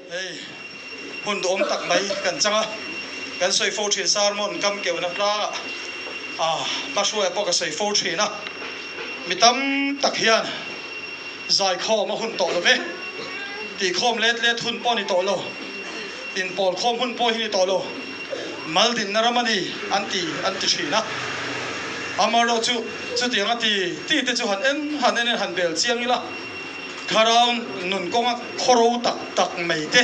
Hei hun duhawm tak mai kan chang a, kan sawi fo thin sermon kam keuhna tlangah ah hmahruaia pawh ka sawi fo thin a, mi tam tak hian zaikhawm a hun tawh lo ve, tihkhawm let let hun pawh a ni tawh lo, inpawlkhawm hun pawh hi a ni tawh lo, mal dinna ram a ni an ti an ti thin a. Amaherawhchu chutiang a ti ti te chu han en han en in han bel chiang ila. Thlarau nun kawnga khawro tak tak mai te,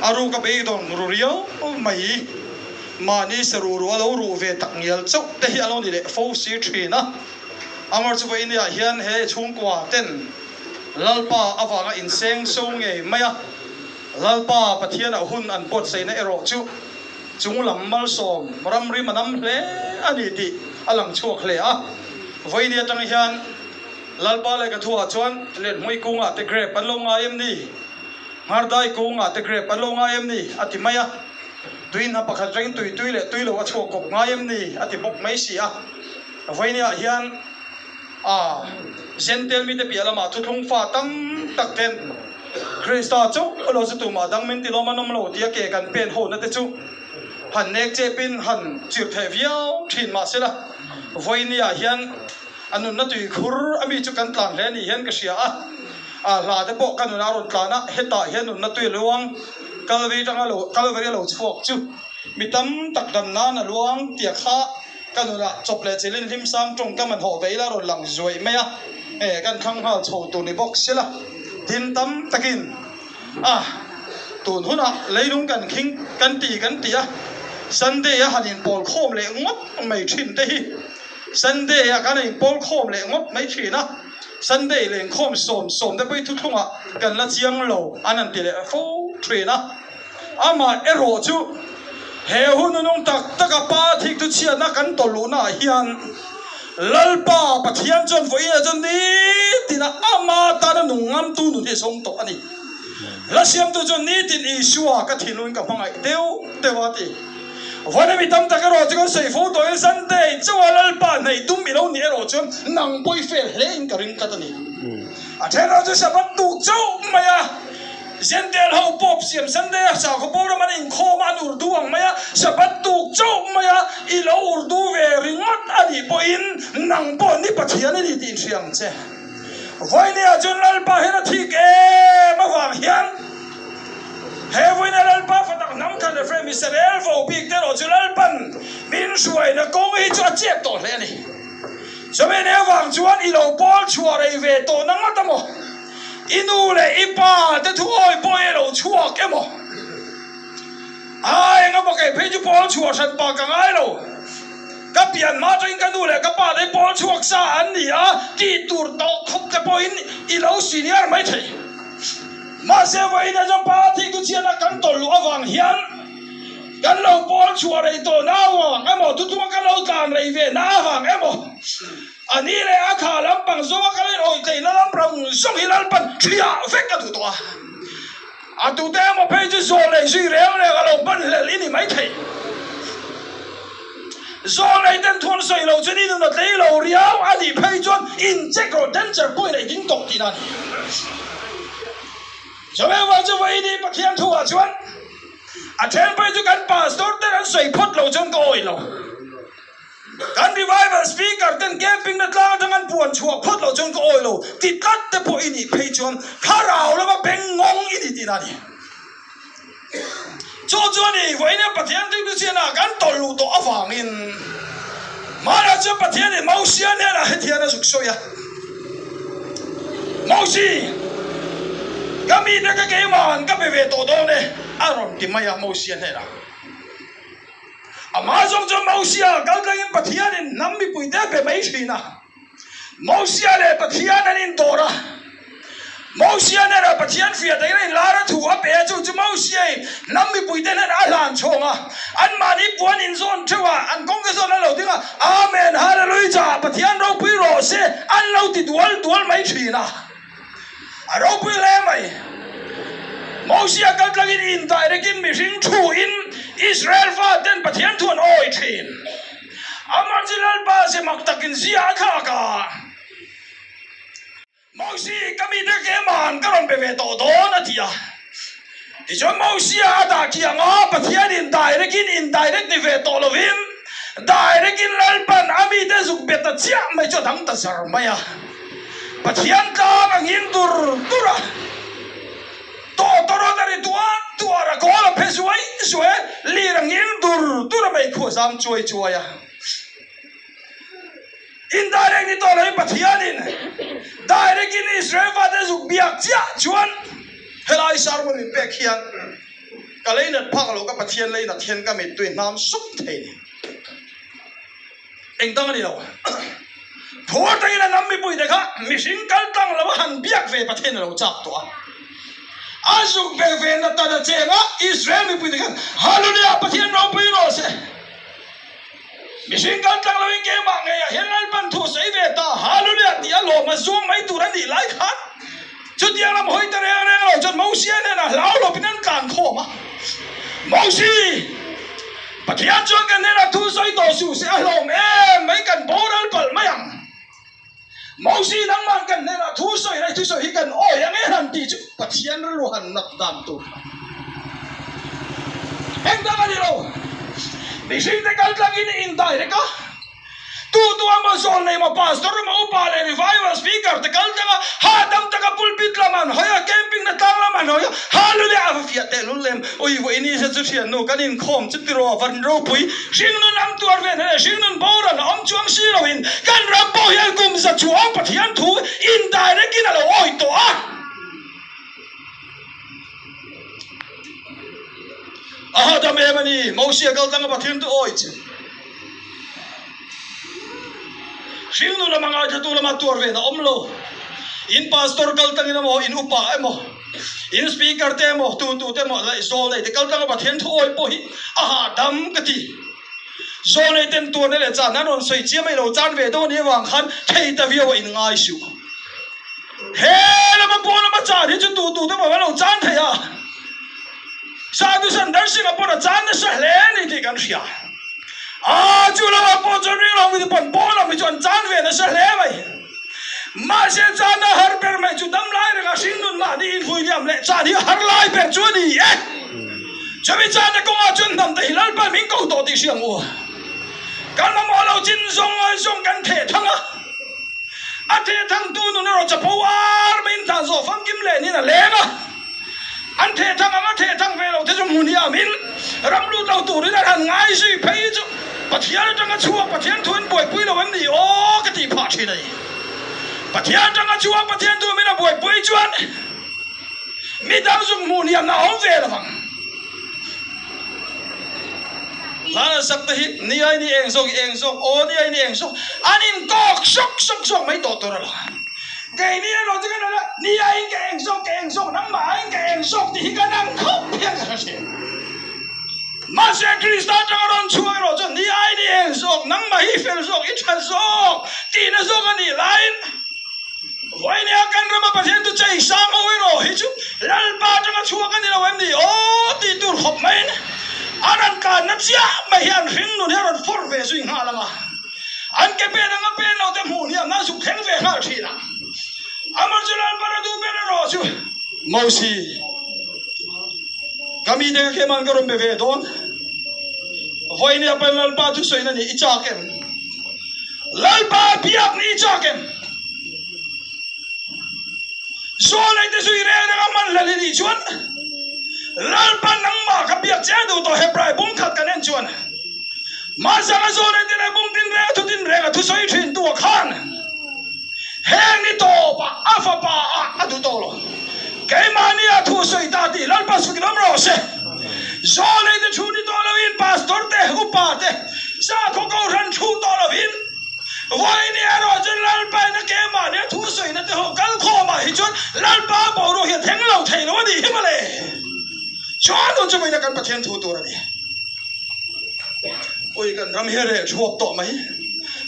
a ruk a beidawng ru riau mai, mahni saruh ruah lo ruh ve tak ngial chauh te hi a lo ni leh fo si thin a. Amar chu vawinia hian he chhungkua ten Lalpa avanga inseng so ngei mai a, Lalpa Pathianah hun an buatsaihna erawh chu chunglam malsawm ramri manam hle a ni tih a lang chhuak hle a. Vawinia atang hian Lalpa leh ka thuah chuan lenhmui kungah te grep an lo ngai em ni? Nghardai kungah te grep an lo ngai em ni? a ti mai a. Tui hna pakhat reng tui tui leh tui lo a chhuak kawp ngai em ni? a ti bawk mai si a. Vawinia hian a Jentail mite piah lamah thuthlung fa tam tak ten Krista chauh lo chu tumah dang min ti lawm an awm lo tia ke kan pen hona te chu han nek chepin han chirh theh viau thin mahsela vawinia hian A nunna tui khur a mi chu kan tlan hle ni hian ka hria a, a hla te pawh ka nunah a rawn tlan a, hetah hian nunna tui a luang, Kalvari atanga lo Kalvari a lo chhuak chu mi tam tak dam nan a luang tia kha ka nunah chawp leh chilhin hlimsang tawngkam an hawh ve ila a rawn lang zuaih mai a, e kan thlang nghal chho tur ni bawk sela tin tam takin a tun hunah leilung kan khing kan ti kan ti a, Sunday a han inpawl khawm leh ngawt mai thin te hi. Sunday ah kan inpawl khawm leh ngawt mai thin a, Sunday lengkhawm sawm sawm te pawh thuthlungah kan la chiang lo an han ti leh fo thin a. Amah erawh chu he hun nung tak tak a pa thik chu chhiatna kan tawlh luhna ah hian Lalpa Pathian chuan vawiinah chuan nitin a ama tana nung ngamtu nun hi a zawng tawh a ni. Hla siamtu chuan nitin Isua ka thinlungin ka hmangaih deuh deuh a ti. Vawiin mi tam tak erawh chu kan sawi fo tawh in Sunday chauha Lalpa hnaih tum i lo nih erawh chuan nang pawh i fel hle in ka ring tlat a ni. A then erawh chu Sabbath tuk chauh mai a, Jentail ho pawp siam Sunday a sakhaw program an inkhawm a an urdu ang mai a, Sabbath tuk chauh mai a i lo urdu ve ringawt a nih pawhin nang pawh ni Pathian i ni tih inhria ang che. Vawinia chuan Lalpa hian a thik em avang hian He vawiina Lalpa fatak hnam khan Ephraim Israel vo bik te erawh chu Lalpan min hruaina kawng hi chu a chep tawh hle a ni. Chumi ne avang chuan i lo pawl chhuah rei ve tawh na ngawt emaw, i nu leh i pa te thu awi pawh i lo chhuak emaw, a eng emaw kei phei chu pawl chhuah hran pa ka ngai lo, ka pian hma atangin ka nu leh ka pa te hi pawl chhuak sa an ni a tih tur tawh khawp te pawhin i lo senior mai thei. Mahse vawiin a zawng pa thik chu chhiatna kan tawlh luh avang hian kan lo pawl chhuah rei tawh na avang emaw, thuthunga kan lo tlan rei ve na avang emaw, a ni leh a kha lampang zawnga kan in awih theihna lam rang zawng hi Lalpan thliah vek a duh tawh a. A tute emaw phei chu zawl leh zui reng reng a lo hman hlel i ni maithei. Zawl leh ten thuan sawi lo chuan i nun a tlei lo riau a nih phei chuan in check rawh danger point a i ding tawh tihna a ni. Chawei chu vawi ni Pathian thu ah chuan a then phei chu kan pastor ten an sawi phawt lo chuan ka awih lo. Kan revival speaker ten camping na tlang atang an puan chhuah phawt lo chuan ka awih lo ti tlat te pawh i nih phei chuan thlarau lama beng ngawng i ni tihna a ni. Chu chuan i vawiin Pathian ringtu chianah kan tawlh luh tawh avangin hmanah chuan Pathianin Mosia hnenah hetiang a zuk sawi a, Mosi, ka mite ka keimahan ka pe ve tawh dawn e, a rawn ti mai a Mosia hnenah. Amah zawng chuan Mosia kal tlangin Pathianin hnam mipuite a pe mai thin a. Mosia leh Pathian an indawr a. Mosia hnenah Pathian fiah takin a inlar a, thu a pe a, chu chu Mosiain hnam mipuite hnenah a hlan chhawng a. Anmahni puan inzawn theuh a, an kawngka zawn an lo ding a, Amen, Hallelujah, Pathian ropui rawh se, an lo ti dual dual mai thin a. A ropui hle mai. Mosia kal tlangin indirect-in mihring thuin Israel faten Pathian thu an awi thin. Amah chu Lalpa ze mak takin zia a thlak a. Mosi, ka mite keman ka rawn pe ve tawh dawn, a ti a. Tichuan Mosia a dah khi ang a, Pathianin direct in indirect ni ve tawh lovin direct in Lalpan a mite zuk bet ta chiah mai chu a dang ta zar mai a. Pathian tlang a ngin dur dur a, tawtawrawt a ri tuar tuar a, kawl a phe zuai zuai a, lir a ngin dur dur a, meikhu a zam chuai chuai a. Indirect ni tawh loin Pathianin direct in Israel fate zuk biak chiah chuan helai sermon min pek hian ka leinat phak lo ka Pathian leinat hian ka mittui hnam sup thei ni. Eng dang a ni lo. Phur takin a hnam mipuite kha mihring kal tlang lo a han biak ve Pathian a lo chak tawh a. A zuk ve ve na tan a cheng a Israel mipuite khan Hallelujah Pathian ropui rawh se. Mihring kal tlang loin keimah ngeiah hian Lalpan thu sawi ve ta, Hallelujah tih a lawm a zuang mai tur a nih lai khan chutiang lam hawi ta reng reng lo chuan Mosia hnenah hlau lawpin an tlan khawm a. Mosi, Pathian chuan kan hnenah thu sawi tawh suh se a hlawm em mai kan boral palh mai ang. Mosi nangmah kan hnenah thu sawi lai thusawi hi kan awi ang e han tih chu Pathian rilru han nat dan tur kha eng dang a ni lo. Mihringte kal tlangin in direct a, tu tu emaw zawl nei maw pastor emaw upa leh revival speaker te kal tlanga hahdam taka pulpit lam an hawi a, camping na tlang lam an hawi a, hallelujah a va fiah tehlul lem. Ui vawiin se chu thiannu kan inkhawm chu tiraw van ropui hringnun ang tuar ve hneh hringnun boral a awm chuang si loin kan ram pawh hian kum za chuang Pathian thu indirect in a lo awi tawh a. A hahdam em a ni, Mosia kal tanga Pathian thu awi che. Hringnun lama ngaithlatu lama tuar ve na awm lo. In pastor kal tangin emaw, in upa emaw, in speaker te emaw, tu tu te emaw leh zawl nei te kal tanga Pathian thu awi pawh hi a hahdam ka ti. Zawl nei ten tuarna leh chan an rawn sawi chiam a i lo chan ve dawn anih avang khan thei ta viau a in ngai suh. He lama pawn lama chan hi chu tu tu te pawh an lo chan thei a. Sadhu Sundar Singh a pawn a chan nasa hle a ni tih kan hria. A chu lamah pawh chuan ring lo mite pawn pawn lam hi chu an chan ve nasa hle mai. Mahse chan a har ber mai chu dam lai renga hringnun mahni inhui liam leh chan hi a har lai ber chu a ni e. Chumi chana kawngah chuan hnam te hi Lalpa min ko tawh tih hria ang u. Kan mamawh lo chin zawng zawng kan theh thang a. A thehthangtu nun erawh chapo ar maiin tlan zawh famkim leh niin a leng a. An thehthang anga thehthang ve lo te chu hmun hiamin ram lut lo turin an han ngai zui phei chu Pathian atanga chhuak Pathian thu an buaipui lo em ni aw ka tih phah thin a ni. Pathian atanga chhuak Pathian thu min a buaipui chuan Mi dang zuk hmuh hniamna a awm ve lo vang. Hlan sak te hi ni ai ni eng zawk eng zawk aw ni ai ni eng zawk an in kawk sawk sawk zawk mai tawh tur a lo. Keini erawh chu kan rawn a ni aiin ka eng zawk ka eng zawk nangmah aiin ka eng zawk tih hi kan ang khawp hian ka hre thin. Mahse Krista atanga rawn chhuak erawh chuan ni ai ni eng zawk nangmah hi fel zawk i tha zawk tihna zawk a nih laiin Vawinia kan rama Pathian chu chei sang ho erawh hi chu Lalpa atanga chhuak a ni lo em ni aw tih tur khawp maiin a rawn tlanna chiah mai hi an hring nun hi a rawn fawrh ve zui nghal ang a, an ke pen anga pen lo te hmuh hniam nan zuk thleng ve nghal thin ang. Amah chu Lalpa ra duh ber erawh chu Mosi ka mite ka khem an ka rawn be ve dawn. Vawinia pawn Lalpa thusawiin a ni i chak em? Lalpa biak ni chak em? Zawlei te zui reng reng a hman hlel i nih chuan Lalpa nangmah ka biak che duh tawh Hebrai bung khat kan en chuan Mahzanga zawlei te leh bung tin reng a thu tin reng a thusawi thin tu ah khan heng ni tawp ah a fapa ah a duh tawh lo. Keimahni ah thu sawi ta tih Lalpa sukin awm rawh se. Zawlei te thu ni tawh loin pastor te, upa te, sakhaw kohhran thu tawh loin Vawiin erawh chuan Lalpa in a keimahni a thu sawina te ho kal khawmah hi chuan Lalpa boruak hi a thleng lo thei lo a nih hi mawle. Chuan tun chu vawiina kan Pathian thu tur a ni. Ui kan ram hi a reh thuak tawh mai.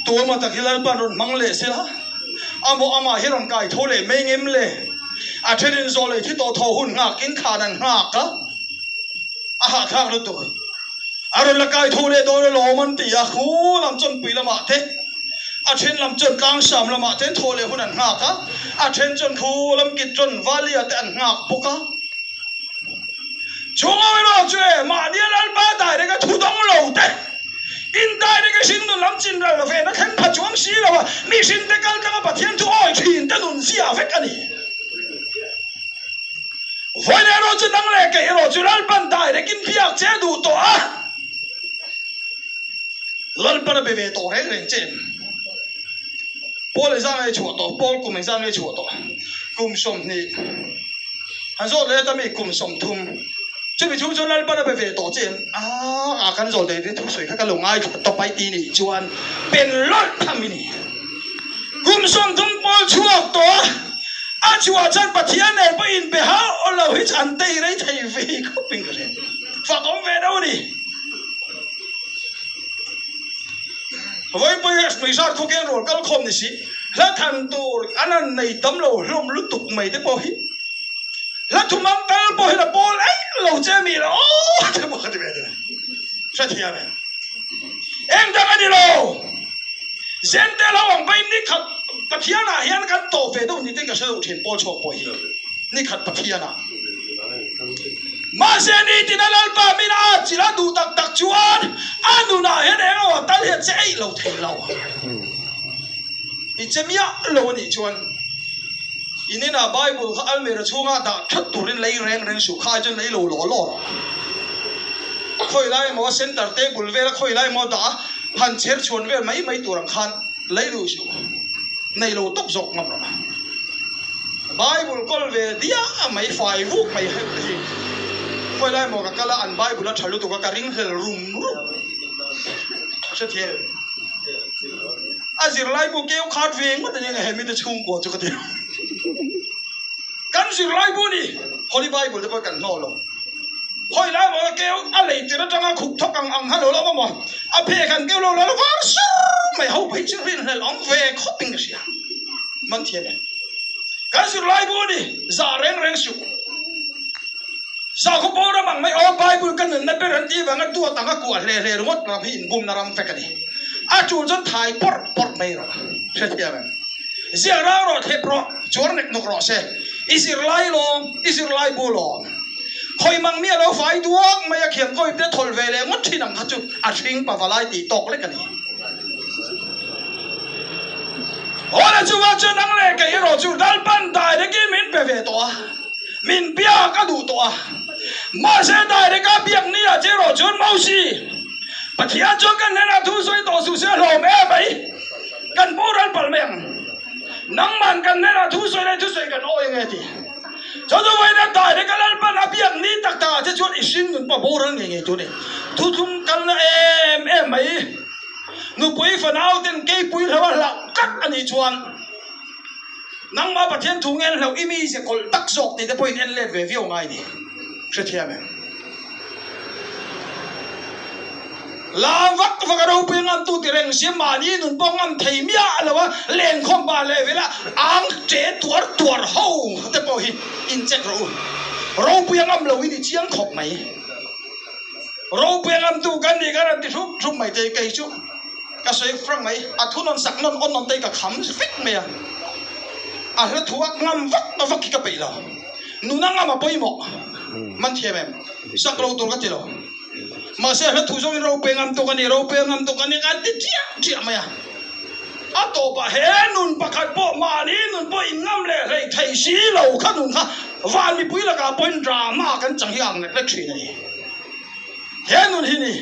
Tu emaw tak hi Lalpa'n rawn hmang leh sela, amaw amah hi rawn kai tho leh mai ngem le. A thenin zawh leh thi tawh thaw hun nghakin khan an nghak a, a hahthlak lutuk. A rawn la kai tho leh dawn alawm an ti a, khu lam chawnpui lamah te, a then lam chuan tlangsam lamah te an thaw leh hun an nghak a, a then chuan khu lam kit rawn valia te an nghak bawk a. Chung ho erawh chu e, mahnia Lalpa direct a thu dawng lo te, in direct a hringnun lam chin ral lo ve na thleng pha chuang si lo a, mihring te kal tlanga Pathian thu awi thin te nun zia vek a ni. Vawiin erawh chu nang leh kei erawh chu Lalpan direct in biak che duh tawh a, Lalpan a be ve tawh reng reng che em? Paul engzah nge chhuah tawh? Paul kum engzah nge chhuah tawh? Kum 20. Han zawt leh ta mi kum 30. Chumi chhung chuan Lalpan a be ve tawh che em? Aa a kan zawl thei te thusawi kha ka lo ngaithla tawp ai ti nih chuan pen lawlh tham i ni. Kum 30 Paul chhuak tawh a, a chhuah chuan Pathian nen pawh inbe hauh lo hi chu an tei rei thei ve khawp in ka hria. Fak awm ve deuh a ni. Vawipawi Hmuihzat khaw kian rawl kal khawm ni si, hla than tur an han nei tam lo hlawm lutuk mai te pawh hi hla thum ang kal pawh hian a pawl eih lo che mi lo aw te pawh ka ti ve deuh hrethiam em? Eng dang a ni lo, Zentel ho ang pawhin ni khat Pathianah hian kan tawh ve deuh ni ten ka hre deuh thin pawl chhuak pawh hi. Ni khat Pathian a. Mahse nitin a Lalpa min a chil a duh tak tak chuan a nunah hian eng emaw tal hian che eih lo thei lo. I che miah lo a nih chuan in inah Bible kha almera chhunga dah that turin lei reng reng suh kha ai chuan lei lo law law rawh. Khawi lai emaw center table vela khawi lai emaw dah a han chher chhuan vel mai mai tur ang khan lei duh suh. Nei lo tawp zawk ngam rawh. Bible kawl ve diah mai fai vuk mai heuh te hi khawi lai maw ka kal a an Bible a tha lutuk a ka ring hlel rum rum ka hre thiam em. A zirlai bu keu khat ve ngawt ania nge he mite chhungkua chu ka ti. Kan zirlai bu ni Holy Bible te pawh kan hnawl lo. Khawi lai maw keu a lei tir atanga khup thawk ang ang kha lo la awm a maw? A phek han keu lo la la var sur mai ho phei chu rinhlelh awm ve khawp in ka hria. Man thiam em? Kan zirlai bu ni zah reng reng suh. Sakhaw pawl ram ang mai aw Bible ka nunna ber an tih vanga duat anga kuah hle hle ringawt ram hi inbumna ram vek a ni. A tul chuan thai pawrh pawrh mai rawh. Hrethiam em? Ziak rang rawh thlep rawh chuar nek nawk rawh se. I zirlai lawm, i zirlai bu lawm. Khawi mang mi a lo fai duak mai a khian kawi te thawl ve leh ngawt thin ang kha chu a hring pa valai tih tawk lek a ni. Aw le chuva chuan nang leh kei erawh chu Lalpan direct in min pe ve tawh a, min biak a duh tawh a. Mahse direct a biak ni ah che erawh chuan Mosi, Pathian chuan kan hnenah thu sawi tawh suh se a hlawm em mai, kan boral palh mai ang. Nangman kan hnenah thu sawi leh thusawi kan awi ange ti. Chu chu vawiin a dai leh ka Lalpan a biak ni tak tak ah che chuan i hring nun pawh boral ngei ngei tur a ni. Thuthlung kalna em em mai. Nupui fanau ten keipui hlo a hlauh tlat a nih chuan nangmah Pathian thu ngen hlauh i mi ze kawlh tak zawk tih te pawhin en let ve viau ngai ni. Hrethiam em? Lam vak vak a ropui ngam tu ti reng si mahni nun pawh ngam thei miah lo a, lenkhawm pa leh vela ang che tuar tuar ho te pawh hi in check rawh u. Ropui a ngam lo hi ni chiang khawp mai. Ropui a ngam tu kan nih khan an ti hrup hrup mai te kei chu ka sawi frank mai, a thu nawn sak nawn awn nawn te hi ka kham vek mai a, a hla thu a ngam vak vak hi ka peih lo. Nuna ngam a pawimawh man thiam em? Sak lo tur ka ti lo. Mahse hla thu zawngin ro pe ngam tuk a ni, ro pe ngam tuk a ni an ti chiah chiah mai a. A tawpah he nun pakhat pawh mahni nun pawh in ngam leh hlei thei si lo kha nun kha van mipui lakah pawhin drama kan chang hi a ang lek lek thin a ni. He nun hi ni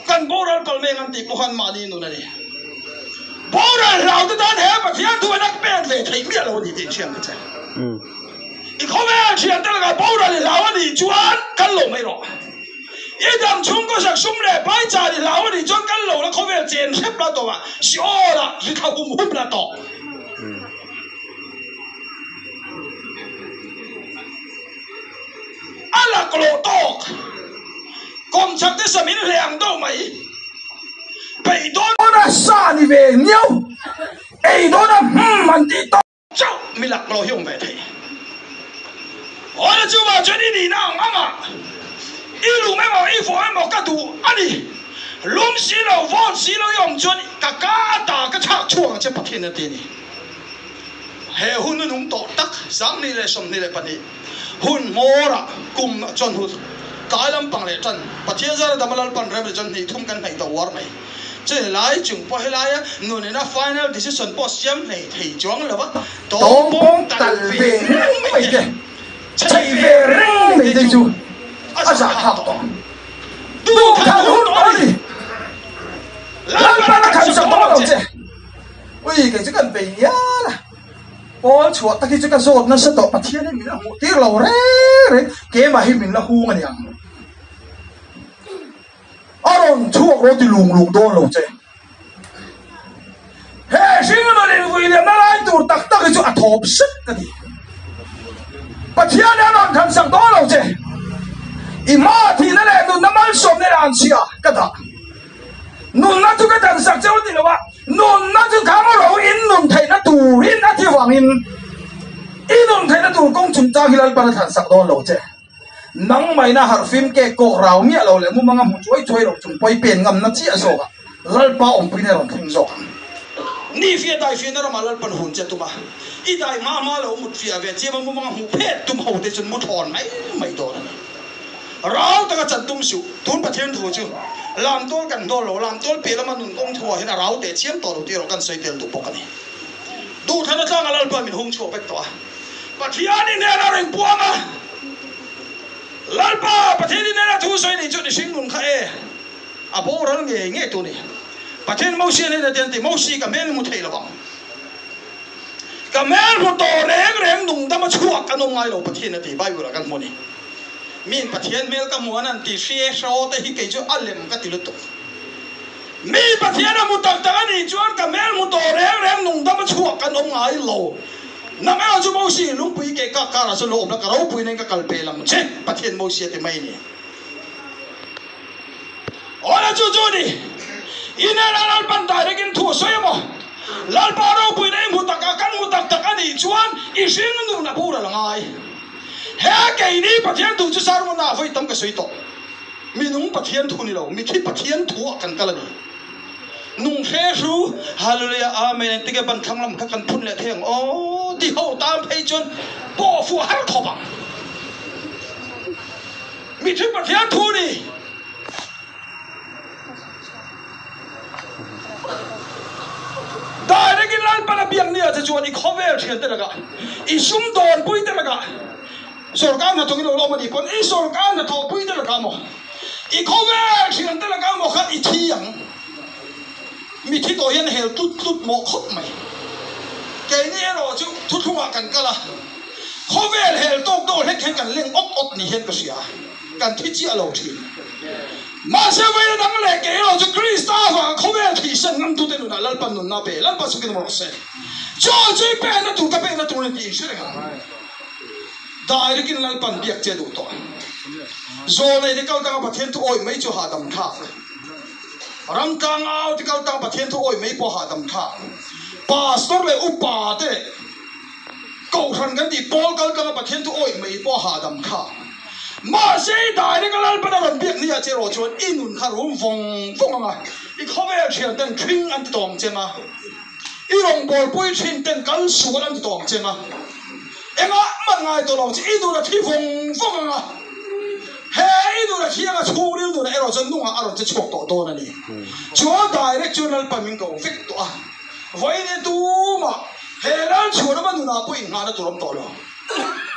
kan boral pal mek an tih pawh khan mahni nun a ni. Boral hlau te tan he Pathian thu hian a pek ve theih miah lo a ni tih inhriat ka che. I khawvel thian te lakah boral i hlau a nih chuan kal lo mai rawh. I dam chhungkaw sak sum leh pai chan i hlau a nih chuan kal lo la khawvel chen hrep la tawh a, Seol ah ri thla hum hum la tawh. A laklawh tawk. Kawmchhak te sam in hleh ang deuh mai. Peih dawn a sa ni ve miau. Ei dawn a hum an tih tawk. Chauh mi laklawh hi awm ve thei. Awle chuvang chuan i nihna ang ang ah i lum emaw i vawh emaw ka duh a ni. Lum si lo, vawn si lo i awm chuan ka ka ata ka chhak chhuak ang che Pathian a ti a ni. He hun a nung tawh tak 2022 hun hmawrah kum chuan hu. Tlai lampang leh tan Pathian zara dama Lalpan rem ri chuan hnih thum kan hnaih ta uar mai. Chu helai chung pawh helaia nunina final decision pawh siam hlei thei chuang lo va, tawng pawng tal ve reng mai te, chei ve reng mai te chu a zahthlak tawh. Duhthlan hun tawh a ni. Lalpan a khansak tawh lo che. Ui, kei chu kan bei ngial a. Pawl chhuah tak hi chu ka zawt nasa tawh, Pathian hi min la hmuh tir lo reng reng, keimah hi min la hung a ni ang. A rawn chhuak rawh ti lung lung dawn lo che. He hring rawn invui leh na lai tur tak tak hi chu a thawp sek ka ti. Pathian hi a rawn khan sak dawn lo che. I hma thihna leh nunna malsawmna leh anchhia ka dah. Nunna chu ka dan sak cheu ti lo a, nunna chu khang ro in nun theihna turin a thi vangin i nun theihna tur kawng chungchang hi Lalpan a thlan sak dawn lo che. Nang maina harh fim kek kawk rau miah lo leh mumanga hmu chuai chuai lo chung pawi pen ngamna chiah zawk ah Lalpa awmpuina rawn thleng zawk ang. Ni fia dai fiahna ramah Lalpan hun che tum a, i dai hma hma lo mut fiah ve chiam a mumanga hmuh phet tum ho te chuan mu thawn mai mai dawn a ni. Rau taka chan tum suh, tun Pathian thu chu lamtual kan hnawl lo, lamtual piah lama nun kawng thu ah hian a rau teh chiam tawh lo tih erawh kan sawi tel duh bawk a ni. Duhthlan atlanga Lalpa min hung chhuak vek tawh a. Pathian i hnenah reng puang a, Lalpa, Pathian i hnenah thu sawi ni chu ni hring nun kha e, a boral ngei ngei tu ni. Pathian Mosia hnenah te an ti, Mosi, ka hmel hmu thei lo vang. Ka hmel hmu tawh reng reng nung dama chhuak kan awm ngai lo, Pathian a ti, Bible ah kan hmu a ni. Miin Pathian hmel ka hmu an an ti hre hraw te hi kei chu a lem ka ti lutuk. Mi Pathian a hmu tak tak a nih chuan ka hmel hmu tawh reng reng nung dama chhuak kan awm ngai lo. Nang erawh chu Mosi, lungpui keh kak karah chuan lo awm la, ka ropui nen ka kal pel ang che, Pathian Mosi a ti mai a ni. Awle chu chu a ni. I hnenah Lalpan direct in thu a sawi a maw? Lalpa ropui na i hmu tak a, kan hmu tak tak a nih chuan i hring nun a boral a ngai. He keini Pathian thu chu sermon ah vawi tam ka sawi tawh. Minung Pathian thu ni lo, mithi Pathian thu ah kan kal a ni. Nung hre hru, Hallelujah, Amen, engtin nge ban thlang lam kha kan phun leh thei ang aw ti ho tan phei chuan pawh fuh har khawp ang. Mithi Pathian thu ni. Direct in Lalpan a biak nia che chuan i khawvel thian te lakah, i sumdawnpui te lakah, Sorkar hnathawk i lo lawm a nih pawn i sorkar hnathawhpui te lakah maw, i khawvel thian te lakah maw khan i thi ang. Mi thi tawh hian hel tlut tlut mawh khawp mai. Keini erawh chu thuthlungah kan kal a, khawvel hel tawk deuh hlek hian kan leng awt awt ni hian ka hria a, kan thi chiah lo thin. Mahse vawiin dang leh kei erawh chu Krista avanga khawvel thihsan ngamtute nunah Lalpan nunna a pe, Lalpa sukin rawh se. Chaw chu i pekna tur ka pekna tur a ni tih in hre reng ang. Direct-in Lalpan biak che duh tawh. Zawlnei te kal tanga Pathian thu awih mai chu hahdam thlak. Ram tlangau te kal tanga Pathian thu awih mai pawh hahdam thlak. Pastor leh upa te leh Kohhran kan tih pawl kal tanga Pathian thu awih mai pawh hahdam thlak. Mahse i direct-a Lalpan a rawn biak ni ah che erawh chuan i nun kha rum vawng vawng ang a, i khawvel thian ten thing an ti tawng cheng a. I rawngbawlpui thin ten kal sual an ti tawh ang che nga, engah mah ngai tawh lo che, i nun a thi vawng vawng ang a, he i nun a thi anga chhungril nunah erawh chuan nungah a rawn che chhuak tawh dawn a ni. Chuan direct chuan Lalpa min ko vek tawh a, vawiin tumah he lal chhuanama nunah pawh inngahna tur awm tawh lo,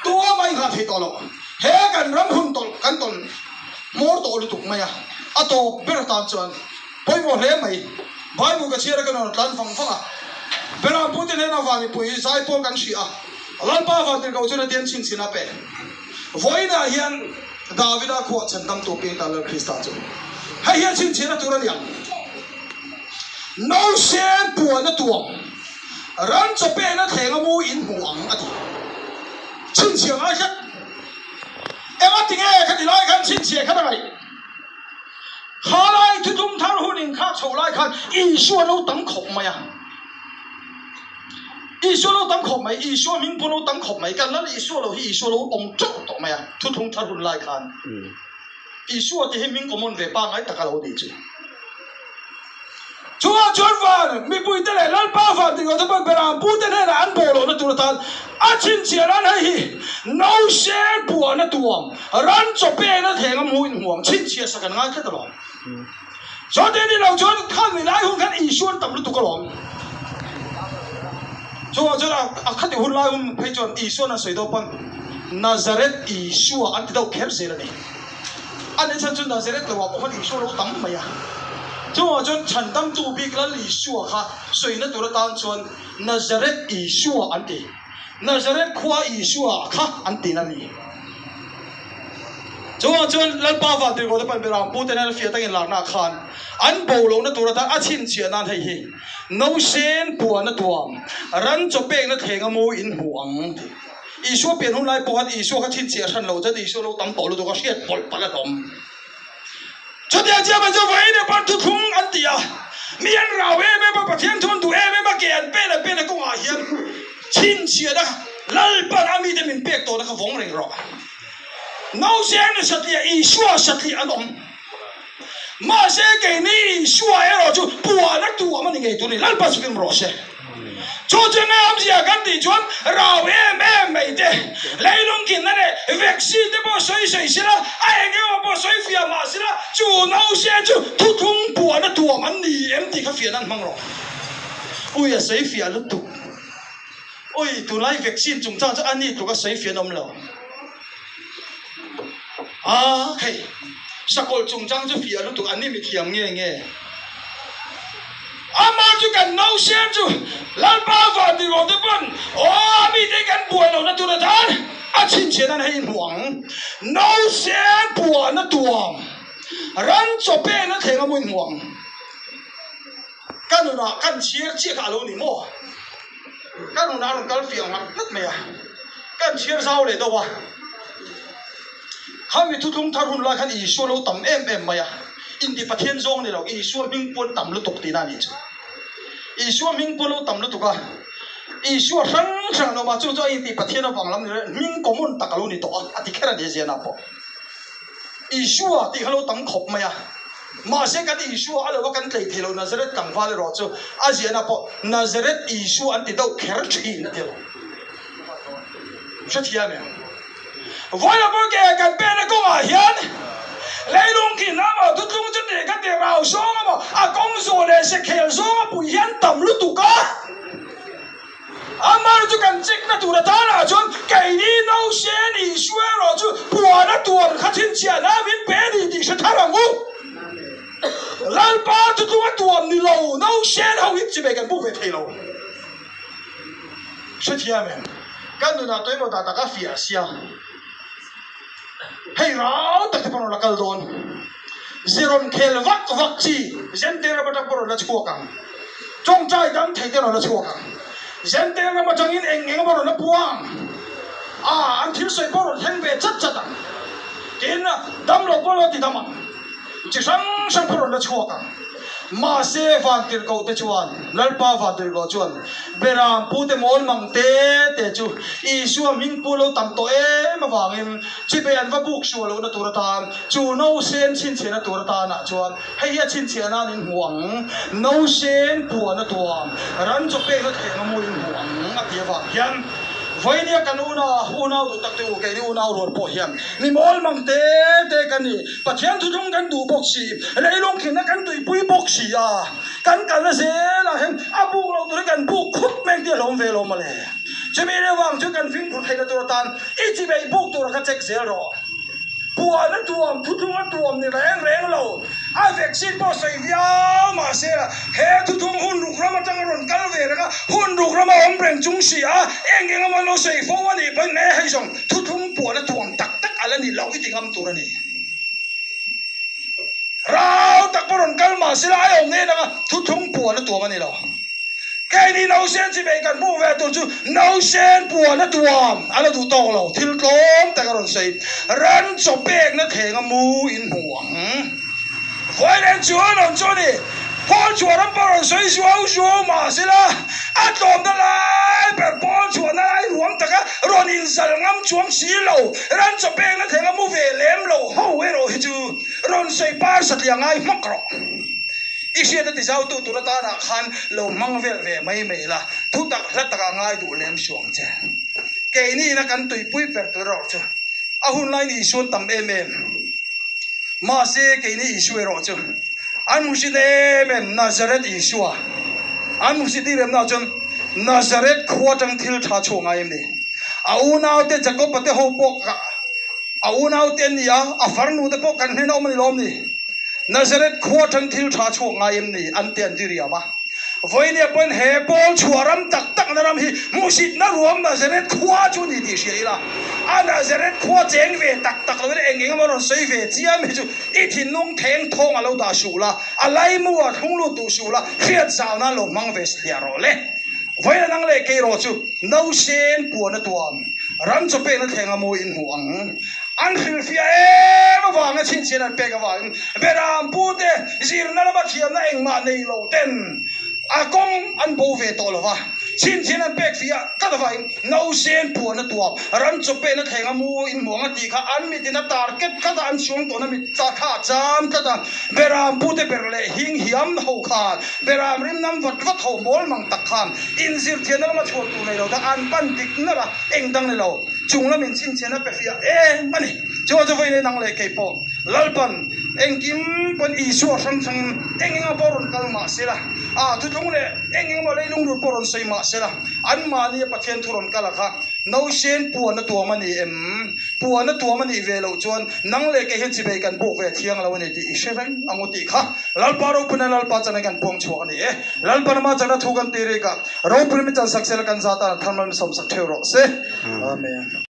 tumah inngah thei tawh lo, he kan ram hun tawlh kan tawn hmawr tawh lutuk mai a, a tawp ber atan chuan. Pawimawh hle mai. Bible ka chhiar a ka nawr tlan vang vang a. Beram pute hnena van mipui hi zai pawl kan hria a. Lalpa van tirhkoh chuan a diam chhin chhin a pe. Vawiinah hian Davida khuah chhan tamtu piang ta Lal Krista chu hei hian chhin chhin a tur a ni ang. Nausen puan a tuam, ram chaw pekna thleng a mu in hmu ang a ti. Chhinchhiah ngai tlat. Engatinge khati lai khan chhinchhiah khat a ngaih? Khalai thutum thar hun inkhak chhoh lai khan Isua lo tam khawp mai a. Isua lo tam khawp mai, Isua hming pawh lo tam khawp mai. Kan lal Isua lo hi Isua lo awm teuh tawh mai a, thuthung thar hun lai khan. Isua tih hi hming common ve pangngai tak a lo nih chu. Chungah chuan van mipuite leh Lalpa van tih ngawt pawn Beram pute hnenah an bawh lohna tur atan a chhinchhiah nan hei hi Nose puahna tuam ran chaw pekna theng a hmuh inhmuang chhinchhiah sak an ngai tlat alawm. Chuan ni lo chuan kha mi lai hun khan Isua an tam lutuk alawm. Chungah chuan a khati hun lai hun phei chuan Isua'n a sawi deuh pawn Nazareth Isua an ti deuh kher zel a ni. A ni chhan chu Nazareth lo ah pawh khan Isua lo tam mai a. Chungah chuan chhandamtu bik Lal Isua kha sawina tur atan chuan Nazareth Isua an ti. Nazareth khua Isua kha an ti na ni. Chungah chuan Lalpa Vantirhkohte pawn Beram pute nen fiah takin larna khan an bo lohna tur atan a chhinchhiah nan hei hi Nausen puana tuam ran chaw pekna thleng a mu in hmu ang tih. Isua pian hun lai pawh khan Isua kha chhinchhiah hran lo chuan Isua lo tam tawh lutuk a hriat pawlh palh a hlawm. Chutiang chiah mai chu vawiin ah pawh thuthlung an ti a, mi an rau em em a, Pathian thu an duh em em a, ke an pen an pen a kawngah hian chhinchhiahna Lalpan a mite min pek tawhna kha vawng reng rawh. Nausen satliah Isua satliah an awm. Mahse keini Isua erawh chu puahna tuam a ni ngei tur a ni. Lalpa chu kim rawh se. Chu chu nge awmzia kan tih chuan rau em em mai te, leilung kinna leh vaccine te pawh sawi sawi sela, a eng emaw pawh sawi fiah mah sela, chu nause chu thuthlung puahna tuam an ni em tih kha fiahna an hmang rawh. Ui a sawi fiah lutuk. Ui tunlai vaccine chungchang chu a ni tluk a sawi fiah an awm lo. A hei sakawlh chungchang chu fiah lutuk an ni mithiam nge nge. Amah chu kan nausen chu Lalpa van ti rawh te pawn aw a mite kan buai lohna tur atan a chhinchhiah nan hei hmu ang. Nausen puahna tuam ran chaw pekna thleng a hmuin hmu ang. Ka nunah kan chhiar chiah kha a lo ni maw? Ka nunah a rawn kal fiah ngat ngat mai a, kan chhiar zau leh deuh a. Khami thuthlung thar hun lai khan Isua lo tam em em mai a, inti Pathian zawng ni lo, Isua hming puan tam lutuk tihna a nih chu. Isua hming puan lo tam lutuk a, Isua hrang hrang an awm a, chu chu a inti Pathian avang lam ni lo, hming common tak a lo ni tawh a, a ti kher a ni a ziahna pawh. Isua tih kha lo tam khawp mai a, mahse kan Isua a lo a kan tlei thei lo Nazareth tlangval erawh chu a ziahna pawh Nazareth Isua an ti deuh kher thin a ti lo. Hrethiam em? Vawiin pawh ke kan pehna kawngah hian leilung khi hna maw thutlung chu tih ka ti rau zawng a maw a kawng zawh leh sekhel zawng a pui hian tam lutuk a. Amar chu kan chekna tur atana chuan keini Nausen Isua erawh chu puan a tuam kha chhinchhiahna min pe a ni tih hre thar ang u. Lalpa thutlung a tuam ni lo Nausen ho hi chibei kan buk ve thei lo. Hrethiam em? Kan nunah tuemaw dah tak a fiah sia. Hei rau tak te pawh rawn la kal dawn. Ze rawn khel vak vak chi Zente ram atang pawh rawn la chhuak ang. Tawngtai dam thei te rawn la chhuak ang. Zente ram atangin eng eng emaw rawn la puang a, an thil sawi pawh rawn thleng ve chat chat ang. Tin, damlo pawh lo ti dam ang. Chi hrang hrang pawh rawn la chhuak ang. Mahse, Vantirhkoh te chuan, Lalpa Vantirhkoh chuan, Beram pute mawl mang te te chu Isua hming pu lo tam tawh em avangin chibai an va buk sual lohna tur atan, chu nausen chhinchhiahna tur atanah chuan hei hi a chhinchhiah nan in hmu ang, nausen puan a tuam, ran chaw pekna thleng a mu in hmu ang a ti avang hian Vainia kan una, unau duh tak te u, keini unau rual pawh hian mi mawl mang te te kan ni. Pathian thuthlung kan duh bawk si, leilung khinna kan tuipui bawk si a, kan kalna zelah hian a buk loh turin kan buk khup mek tih a hlawm ve lo mawle. Chumi leh vang chu kan fimkhur theihna tur atan i chibei buk tura kha check zel rawh. Puan a tuam, thuthlung a tuam ni reng reng lo. A vaccine pawh sawi viau mahse la he thuthlung hun ruk ram atanga rawn kal ve reng a, hun ruk rama awm reng chung si a, eng eng emaw an lo sawi fo a nih pawhin e hei zawng thuthlung puan a tuam tak tak a la ni lo i ti ngam tur a ni. Rau tak pawh rawn kal mahse la ai awm nen anga thuthlung puan a tuam a ni lo. Keini nausen chi bei kan hmuh ve tur chu nausen puan a tuam a la duh tawk lo, thil tlawm tak a rawn sawi. Ran chaw pekna thleng a mu in hmu ang. Vawilen chuan rawn chu a ni. Pawl chhuah ram pawh rawn sawi zuau zuau mahsela a tlawmna lai ber pawl chhuahna lai ruam taka rawn inzal ngam chuang si lo. Ran chaw pekna thleng a mu ve lem lo ho erawh hi chu rawn sawi par satliah ngai hmak rawh. I hriat a tizautu tur atanah khan lo hmang vel ve mai mai la, thutak hla takah ngai duh lem suang che. Keini ina kan tuipui ber tur erawh chu a hun laiin Isuan tam em em. Mahse keini Isua erawh chu an hmusit em em Nazareth Isua an hmusit em em naah chuan Nazareth khua atang thil tha chhuak ngai em ni? A unaute Jakob-a te ho pawh a unaute an ni a, a farnu te pawh kan hnena awm a ni lawm ni? Nazareth khua atang thil tha chhuak ngai em ni? An ti an ti riam a. Vawinia pawhin he pawl chhuah ram tak takna ram hi hmuhsitna ruam Nazareth khua chu ni tih hria ila, a Nazareth khua cheng ve tak tak loin eng eng emaw rawn sawi ve chiam hi chu i thinlung theng thawng a lo dah suh la, a laimu ah thlung lut duh suh la, hriat zau nan lo hmang ve hliah rawh le. Vawiin a nang leh kei rawh chu nausen puan a tuam, ram chaw pekna thleng a mawi in hmuh ang. An hrilhfiah em avanga chhinchhian an pek avangin Beram pute zirna lama thiamna engmah nei lo ten a kawng an bo ve tawh lo va. Chhinchhian an pek fiah tlat avangin nausen puan a tuam, ram chaw pekna thleng a mu in hmuh ang a tih kha an mitin a target tlat a, an suang tawhna mit ta kha a cham tlat a. Beram pute ber leh hing hiam ho khan Beram rim nam vat vat ho mawl mang tak khan inzirthiamna lama chhuak tur nei lo ta an pan dik nalh a, eng dang ni lo. Chung lamin chhinchhian a pe fiah em a ni. Chuan chu vawiin nang leh kei pawh Lalpan engkim pawn Isua hrang hrangin eng eng pawh rawn kal mah se la, a thutlung leh eng eng emaw leilung rut pawh rawn sawi mah se la, anmahnia Pathian thu rawn kal a kha nausen puan a tuam a ni em? Puan a tuam a nih ve loh chuan nang leh kei hian chibei kan buk ve thiang lo a ni tih i hre reng ang u tih kha Lalpa ropuina Lalpa chana kan puang chhuak a ni e. Lalpa lama chana thu kan ti rik a, ropuina mi chan sak sela kan zat a, tharmal mi sawmsak theuh rawh se. Amen.